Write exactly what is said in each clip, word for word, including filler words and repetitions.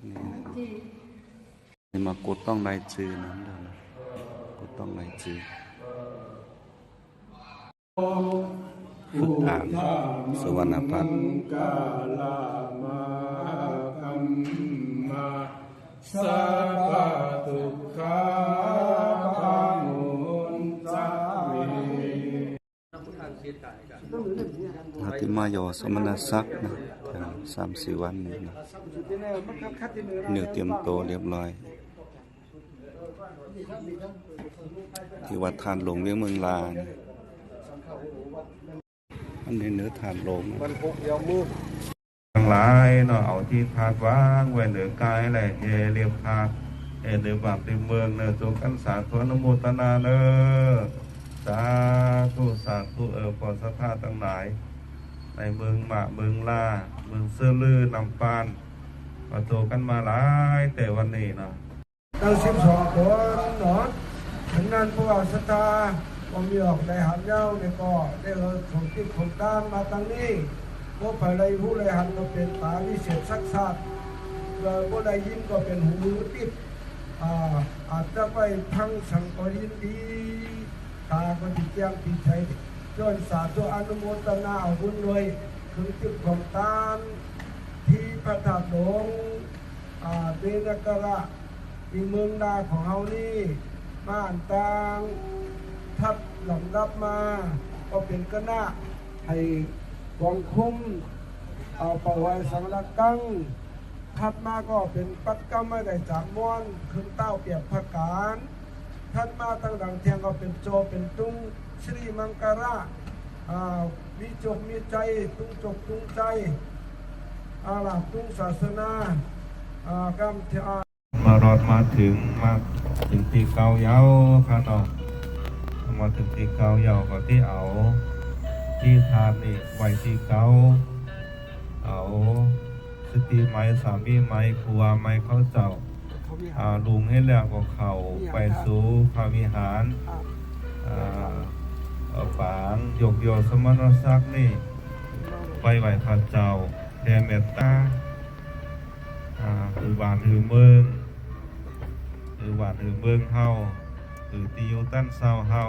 นี่มากุดต้องลายจือนะ กุดต้องลายจือ ฝึกอ่านสุวรรณภัทร อาติมายอสมณศักดิ์นะ แถมสามสี่วันนี้นะ เตรียมตัวเรียบร้อย ที่วัดธาตุหลวงเวียงเมืองลานะ อันนี้เหนือธาตุหลวง ตังหลายเนาะ เอาตี้ธาตุวางไว้เหนือกายและแห่เลียบธาตุ แห่เลียบบ้านเลียบเมืองเนาะ จงกันสาธุอนุโมทนาเนาะ สาธุ สาธุ เออ พ่อศรัทธาตังหลาย ในเมืองมะ เมืองลา เมืองเซอร์ลือ น้ำปาน มาโตกันมาหลายแต่วันนี้เนาะ ตั้งสิบสองคนเนาะ ฉะนั้นพวกศรัทธาก็มีออกได้หันยาวเนี่ยก็ได้เอาของกินของทานมาตั้งนี้ พวกไผได้ฮู้ได้หันก็เป็นตาวิเศษสักชาติ เอ่อ บ่ได้ยินก็เป็นหูทิพย์ อ่า อาจจะไปฟังสังก็ยินดี ตาก็ติแจ้งติใส ย้อนสาธุอนุโมทนาเอาบุญด้วย เครื่องทิพย์ของทาน ที่พระธาตุหลวง อ่า เบนากระ ที่เมืองนาของเฮานี่ มาอ่านตาง ทัดลำดับมา ก็เป็นคณะ ให้กองคุ้ม เอาเป่าไหว้สังละกัง ถัดมาก็เป็นปัดกำไว้ได้จากม้วน ขึ้นเต้าเปียกผักกาด ถัดมาตั้งดังเทียงก็เป็นโจเป็นตุง สิริมังคละ อ่า มีโจกมีใจ ตุงโจกตุงใจ อาลาบตุงศาสนา อ่า กำเท มารอดมาถึง มาถึงตี้เก่าเย้าค่ะเนาะ มาถึงตี้เก่าเย้าก็ตี้เอาตี้ธาตุนี่ไว้ตี้เก่า เอาสติใหม่ สามีใหม่ ครูอาใหม่เขาเจ้า อ่า ลุงให้แล้วก็เข้าไปสู่พระวิหาร อ่า เอาปางยกยอสมณศักดิ์นี่ ไปไหว้พระเจ้า แผ่เมตตา อ่า หื้อบ้านหื้อเมือง หื้อบ้านหื้อเมืองเฮา หื้อตี้อยู่ตันเซาเฮา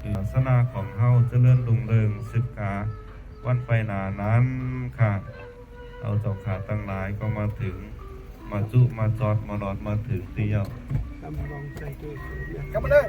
หื้อศาสนาของเฮาเจริญรุ่งเรืองสืบกาวันไปหน้านั้นค่ะ เอาเจ้าข้าตังหลายก็มาถึง มาจุมาจอด มารอดมาถึงตี้เย้า กลับมาเลย